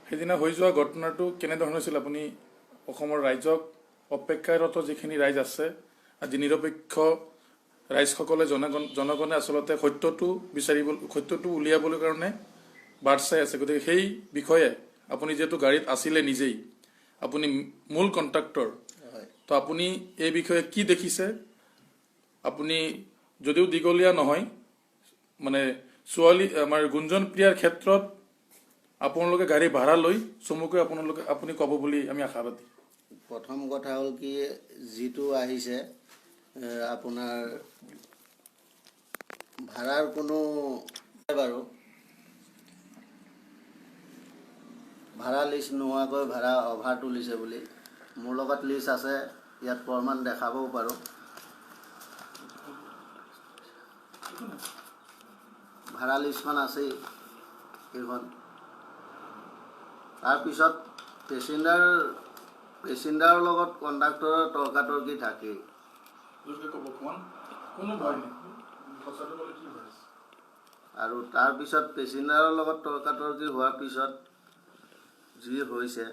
সেইদিনা হৈ যোৱা ঘটনাটো কেনেধৰণৰ হৈছিল আপুনি অসমৰ ৰাইজক, অপেক্ষাৰত যিখিনি ৰাইজ আছে, আজি নিৰপেক্ষ ৰাইজসকলে জনগণে আচলতে সত্যটো বিচাৰিব, সত্যটো উলিয়াবলৈ কাৰণে বাট চাই আছে। গতিকে সেই বিষয়ে আপুনি যিহেতু গাড়ীত আছিলে নিজেই, আপুনি মূল কণ্ট্ৰাক্টৰ, তো আপুনি এই বিষয়ে কি দেখিছে? আপুনি যদিও দীঘলীয়া নহয়, মানে ছোৱালী আমাৰ গুঞ্জন প্ৰিয়াৰ ক্ষেত্ৰত আপোনালোকে গাড়ী ভাড়া লৈ চমুকৈ আপুনি ক'ব বুলি আমি আশাবাদী। প্ৰথম কথা হ'ল কি, যিটো আহিছে আপোনাৰ ভাড়াৰ কোনো বাৰু ভাড়া লিষ্ট নোহোৱাকৈ ভাড়া অভাৰ তুলিছে বুলি, মোৰ লগত লিষ্ট আছে, ইয়াত প্ৰমাণ দেখাবও পাৰোঁ। ভাড়া লিষ্টখন আছেই সেইখন। তাৰপিছত পেচেঞ্জাৰৰ লগত কণ্ডাক্টৰৰ তৰ্কাতৰ্কি থাকেই। আৰু তাৰপিছত পেচেঞ্জাৰৰ লগত তৰ্কাতৰ্কি হোৱাৰ পিছত যি হৈছে,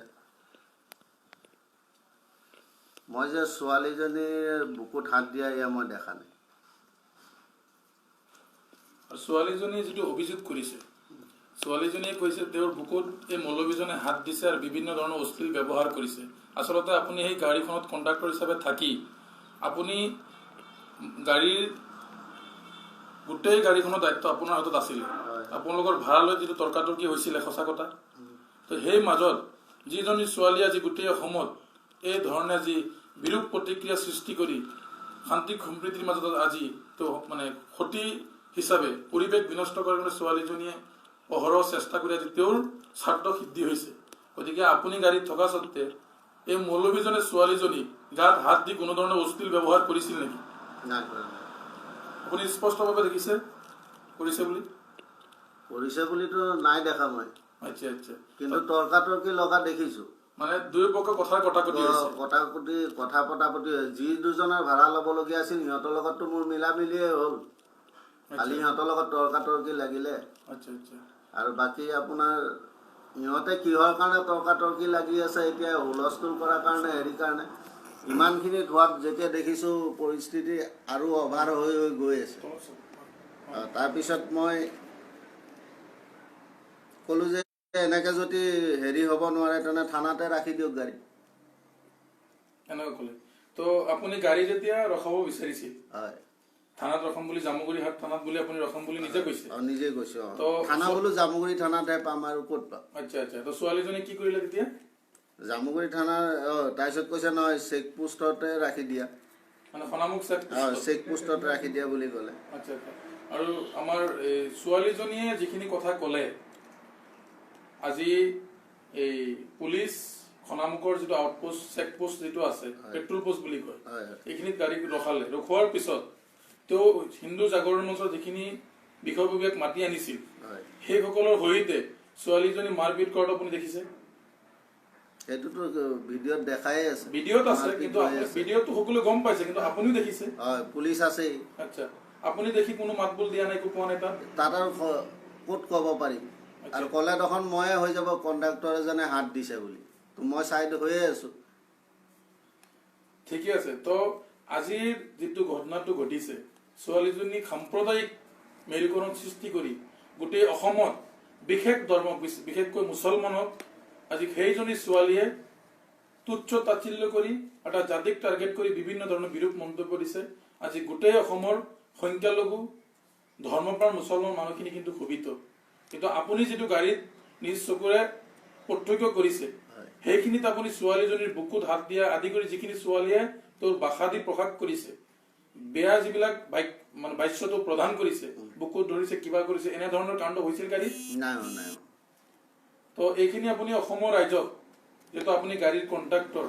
মই যে ছোৱালীজনীৰ বুকুত হাত দিয়া এয়া মই দেখা নাই। ছোৱালীজনীয়ে যিটো অভিযোগ কৰিছে, ছোৱালীজনীয়ে কৈছে তেওঁৰ বুকুত এই মৌলবীজনে হাত দিছে আৰু বিভিন্ন ধৰণৰ অশ্লীল ব্যৱহাৰ কৰিছে। আচলতে আপুনি সেই গাড়ীখনত কণ্ডাক্টৰ হিচাপে থাকি আপুনি গাড়ীৰ গোটেই গাড়ীখনৰ দায়িত্ব আপোনাৰ হাতত আছিলে, আপোনালোকৰ ভাড়ালৈ যিটো তৰ্কাতৰ্কি হৈছিলে, সঁচা কথা। তো সেই মাজত যিজনী ছোৱালীয়ে আজি গোটেই অসমত এই ধৰণে যি বিৰূপ প্ৰতিক্ৰিয়া সৃষ্টি কৰি শান্তি সম্প্ৰীতিৰ মাজত আজি তো মানে ক্ষতি হিচাপে পৰিৱেশ বিনষ্ট কৰাৰ কাৰণে ছোৱালীজনীয়ে অহৰহ চেষ্টা কৰি আজি তেওঁৰ স্বাৰ্থ সিদ্ধি হৈছে। গতিকে আপুনি গাড়ীত থকা সত্ত্বে এই মৌলবীজনে ছোৱালীজনী গাত হাত দি কোনো ধৰণৰ অশ্লীল ব্যৱহাৰ কৰিছিল নেকি? আপুনি স্পষ্টভাৱে দেখিছে কৰিছে বুলি? কৰিছে বুলিতো নাই দেখা মই। আচ্ছা আচ্ছা। কিন্তু তৰ্কাতৰ্কি লগা দেখিছো, মানে দুয়ো পক্ষ কথাৰ কটাকটি হৈছে। কটাকটি, কথা পতাপতি। যি দুজনৰ ভাড়া ল'বলগীয়া আছিল সিহঁতৰ লগততো মোৰ মিলা মিলিয়ে হ'ল, খালি সিহঁতৰ লগত তৰ্কাতৰ্কি লাগিলে। আচ্ছা আচ্ছা। আৰু বাকী আপোনাৰ সিহঁতে কিহৰ কাৰণে তৰ্কাতৰ্কি লাগি আছে এতিয়া, হুলস্থুল কৰাৰ কাৰণে, হেৰি কাৰণে, ইমানখিনি ধোৱাত যেতিয়া দেখিছোঁ পৰিস্থিতি আৰু অভাৰ হৈ হৈ গৈ আছে। তাৰপিছত মই ক'লোঁ যে এনেকৈ যদি হেৰি হ'ব নোৱাৰে তেনে থানাতে ৰাখি দিয়ক গাড়ী। এনেকৈ ক'লে। তো আপুনি গাড়ী যেতিয়া ৰখাব বিচাৰিছিল, হয়, থানাত ৰখাম বুলি, জামুগুৰিহাট থানাত বুলি আপুনি ৰখাম বুলি নিজে কৈছে? নিজে কৈছো। থানা বোলো জামুগুৰি থানাতহে পাম, আৰু ক'ত পাম? আচ্ছা আচ্ছা। তো ছোৱালীজনী কি কৰিলে তেতিয়া? জামুগুৰি থানাৰ তাৰপিছত কৈছে নহয় চেক পোষ্টতে ৰাখি দিয়া, মানে খনামুখ চেক পোষ্টত ৰাখি দিয়া বুলি ক'লে। আচ্ছা আচ্ছা। আৰু আমাৰ ছোৱালীজনীয়ে যিখিনি কথা ক'লে, আজি এই পুলিচ খনামুখৰ যিটো আউটপোষ্ট চেক পোষ্ট যিটো আছে, পেট্ৰল পোষ্ট বুলি কয়, এইখিনিত গাড়ী ৰখালে। ৰখোৱাৰ পিছত তেওঁ হিন্দু জাগৰণ মঞ্চৰ যিখিনি বিষয়ববীয়াক মাতি আনিছিল, সেইসকলৰ সৈতে ছোৱালীজনী মাৰপিট কৰাটো আপুনি দেখিছে? সেইটোতো ভিডিঅ'ত দেখাই আছে। ভিডিঅ'ত আছে, কিন্তু ভিডিঅ'টো সকলোৱে গম পাইছে, কিন্তু আপুনিও দেখিছে? হয়, পুলিচ আছেই। আচ্ছা, আপুনি দেখি কোনো মাতবোল দিয়া নাই, একো কোৱা নাই তাত? তাত আৰু ক'ত ক'ব পাৰিম? আৰু ক'লে দেখোন ময়ে হৈ যাব কণ্ডাক্টৰ এজনে হাত দিছে বুলি, তো মই চাইড হৈয়ে আছো। ঠিকে আছে। তো আজিৰ যিটো ঘটনাটো ঘটিছে, ছোৱালীজনী সাম্প্ৰদায়িক মেৰুকৰণ সৃষ্টি কৰি গোটেই অসমত বিশেষ ধৰ্ম, বিশেষকৈ মুছলমানক আজি সেইজনী ছোৱালীয়ে তুচ্ছ তাচ্ছিল্য কৰি এটা জাতিক টাৰ্গেট কৰি বিভিন্ন ধৰণৰ বিৰূপ মন্তব্য দিছে। আজি গোটেই অসমৰ সংখ্যালঘু ধৰ্মপ্ৰাণ মুছলমান মানুহখিনি কিন্তু ক্ষোভিত। কিন্তু আপুনি যিটো গাড়ীত নিজ চকুৰে প্ৰত্যক্ষ কৰিছে, সেইখিনিত আপুনি ছোৱালীজনীৰ বুকুত হাত দিয়া আদি কৰি যিখিনি ছোৱালীয়ে তোৰ ভাষা দি প্ৰকাশ কৰিছে, বেয়া যিবিলাক মানে বাচ্যটো প্ৰদান কৰিছে, বুকুত ধৰিছে, কিবা কৰিছে, এনেধৰণৰ কাণ্ড হৈছিল গাড়ীত? নাই নাই। তো এইখিনি আপুনি অসমৰ ৰাইজক, যিহেতু আপুনি গাড়ীৰ কণ্ডাক্টৰ,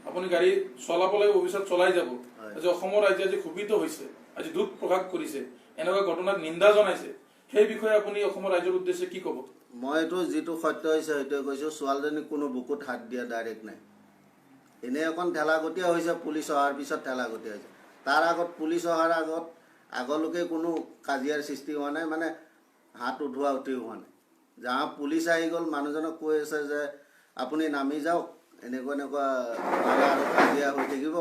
আপুনি গাড়ী চলাব লাগিব, ভৱিষ্যত চলাই যাব, আজি অসমৰ ৰাইজে আজি ক্ষোভিত হৈছে, আজি দুখ প্ৰকাশ কৰিছে, এনেকুৱা ঘটনাক নিন্দা জনাইছে, সেই বিষয়ে আপুনি অসমৰ ৰাইজৰ উদ্দেশ্যে কি ক'ব? মইতো যিটো সত্য হৈছে সেইটোৱে কৈছোঁ। ছোৱালীজনীক কোনো বুকুত হাত দিয়া ডাইৰেক্ট নাই, এনেই অকণ ঠেলাগতীয়া হৈছে, পুলিচ অহাৰ পিছত ঠেলাগতীয়া হৈছে। তাৰ আগত পুলিচ অহাৰ আগলৈকে কোনো কাজিয়াৰ সৃষ্টি হোৱা নাই, মানে হাত উঠোৱা উঠি হোৱা নাই। যাওঁ পুলিচ আহি গ'ল, মানুহজনক কৈ আছে যে আপুনি নামি যাওক, এনেকুৱা এনেকুৱা নহ'লে আৰু কাজিয়া হৈ থাকিব।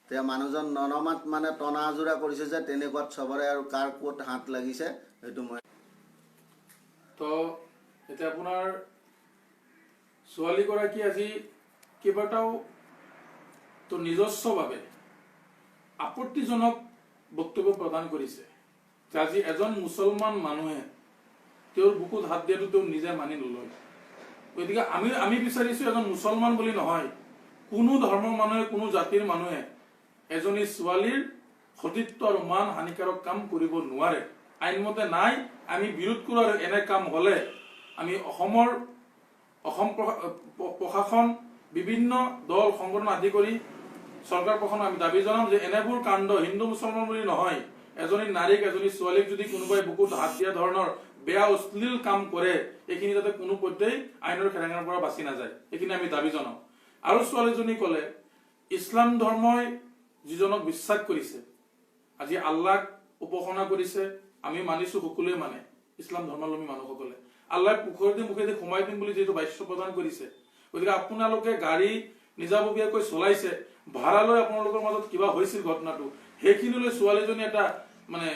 তেতিয়া মানুহজন ননমাত মানে টনা আজোৰা কৰিছে যে তেনেকুৱাত চবৰে আৰু কাৰ ক'ত হাত লাগিছে সেইটো মই। তো এতিয়া আপোনাৰ ছোৱালীগৰাকী আজি কেইবাটাও তো নিজস্বভাৱে আপত্তিজনক বক্তব্য প্ৰদান কৰিছে যে আজি এজন মুছলমান মানুহে তেওঁৰ বুকুত হাত দিয়াটো তেওঁ নিজে মানি নলয়। গতিকে আমি আমি বিচাৰিছো এজন মুছলমান বুলি নহয়, কোনো ধৰ্মৰ মানুহে, কোনো জাতিৰ মানুহে এজনী ছোৱালীৰ সতীত্ব আৰু মান হানিকাৰক কাম কৰিব নোৱাৰে, আইনমতে নাই। আমি বিৰোধ কৰোঁ আৰু এনে কাম হলে আমি অসমৰ অসম প্ৰশাসন, বিভিন্ন দল সংগঠন আদি কৰি চৰকাৰ প্ৰশাসন আমি দাবী জনাম যে এনেবোৰ কাণ্ড হিন্দু মুছলমান বুলি নহয়, এজনী নাৰীক, এজনী ছোৱালীক যদি কোনোবাই বুকুত হাত দিয়া ধৰণৰ বেয়া অশ্লীল কাম কৰে, এইখিনি যাতে কোনো পধ্যেই আইনৰ খেৰেঙাৰ পৰা বাচি নাযায়, এইখিনি আমি দাবী জনাওঁ। আৰু ছোৱালীজনী ক'লে ইছলাম ধৰ্মই যিজনক বিশ্বাস কৰিছে, আজি আল্লাহক উপাসনা কৰিছে, আমি মানিছো, সকলোৱে মানে ইছলাম ধৰ্মাৱলম্বী মানুহসকলে আল্লাহ পুখুৰীতে মুখেদি সোমাই দিম বুলি যিটো বাস্য প্ৰদান কৰিছে। গতিকে আপোনালোকে গাড়ী নিজাববীয়াকৈ চলাইছে, ভাড়ালৈ আপোনালোকৰ মাজত কিবা হৈছিল ঘটনাটো, সেইখিনিলৈ ছোৱালীজনী এটা মানে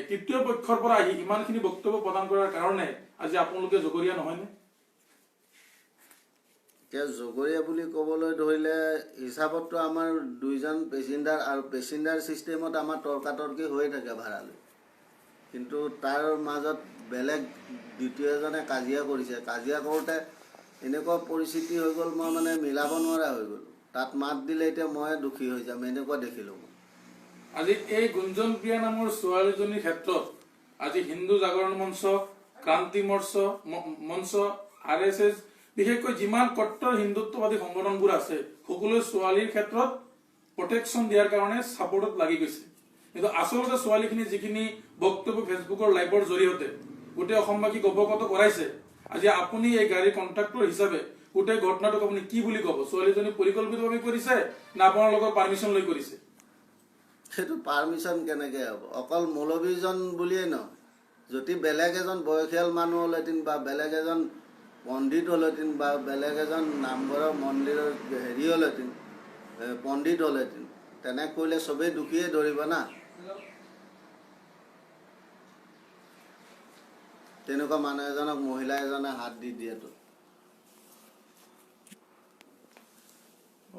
তৃতীয় পক্ষৰ পৰা আহি ইমানখিনি বক্তব্য প্ৰদান কৰাৰ কাৰণে আজি আপোনালোকে জগৰীয়া নহয়নে? এতিয়া জগৰীয়া বুলি ক'বলৈ ধৰিলে হিচাপততো আমাৰ দুইজন পেচেঞ্জাৰ আৰু পেচেঞ্জাৰ ছিষ্টেমত আমাৰ তৰ্কাতৰ্কি হৈয়ে থাকে ভাড়ালৈ, কিন্তু তাৰ মাজত বেলেগ দ্বিতীয়জনে কাজিয়া কৰিছে। কাজিয়া কৰোঁতে এনেকুৱা পৰিস্থিতি হৈ গ'ল, মই মানে মিলাব নোৱাৰা হৈ গ'লোঁ। তাত মাত দিলে এতিয়া মই দুখী হৈ যাম, এনেকুৱা দেখিলোঁ মই। আজি এই গুঞ্জন প্ৰিয়া নামৰ ছোৱালীজনীৰ ক্ষেত্ৰত আজি হিন্দু জাগৰণ মঞ্চ, ক্ৰান্তি মঞ্চ, RSS, বিশেষকৈ যিমান কট্টৰ হিন্দুত্ববাদী সংগঠনবোৰ আছে, সকলোৱে ছোৱালীৰ ক্ষেত্ৰত প্ৰটেকশ্যন দিয়াৰ কাৰণে ছাপৰ্টত লাগি গৈছে। কিন্তু আচলতে ছোৱালীখিনি যিখিনি বক্তব্য ফেচবুকৰ লাইভৰ জৰিয়তে গোটেই অসমবাসীক অৱগত কৰাইছে, আজি আপুনি এই গাড়ীৰ কণ্ট্ৰাক্টৰ হিচাপে গোটেই ঘটনাটোক আপুনি কি বুলি ক'ব? ছোৱালীজনী পৰিকল্পিতভাৱে কৰিছে নে আপোনালোকৰ পাৰ্মিশ্যন লৈ কৰিছে? সেইটো পাৰ্মিশ্যন কেনেকৈ হ'ব? অকল মৌলবীজন বুলিয়েই নহয়, যদি বেলেগ এজন বয়সীয়াল মানুহ হ'লহেঁতেন বা বেলেগ এজন পণ্ডিত হ'লহেঁতেন বা বেলেগ এজন নামঘৰৰ মন্দিৰৰ হেৰি হ'লহেঁতেন, পণ্ডিত হ'লহেঁতেন, তেনে কৰিলে চবেই দুখীয়ে ধৰিব না। তেনেকুৱা মানুহ এজনক মহিলা এজনে হাত দি দিয়াটো।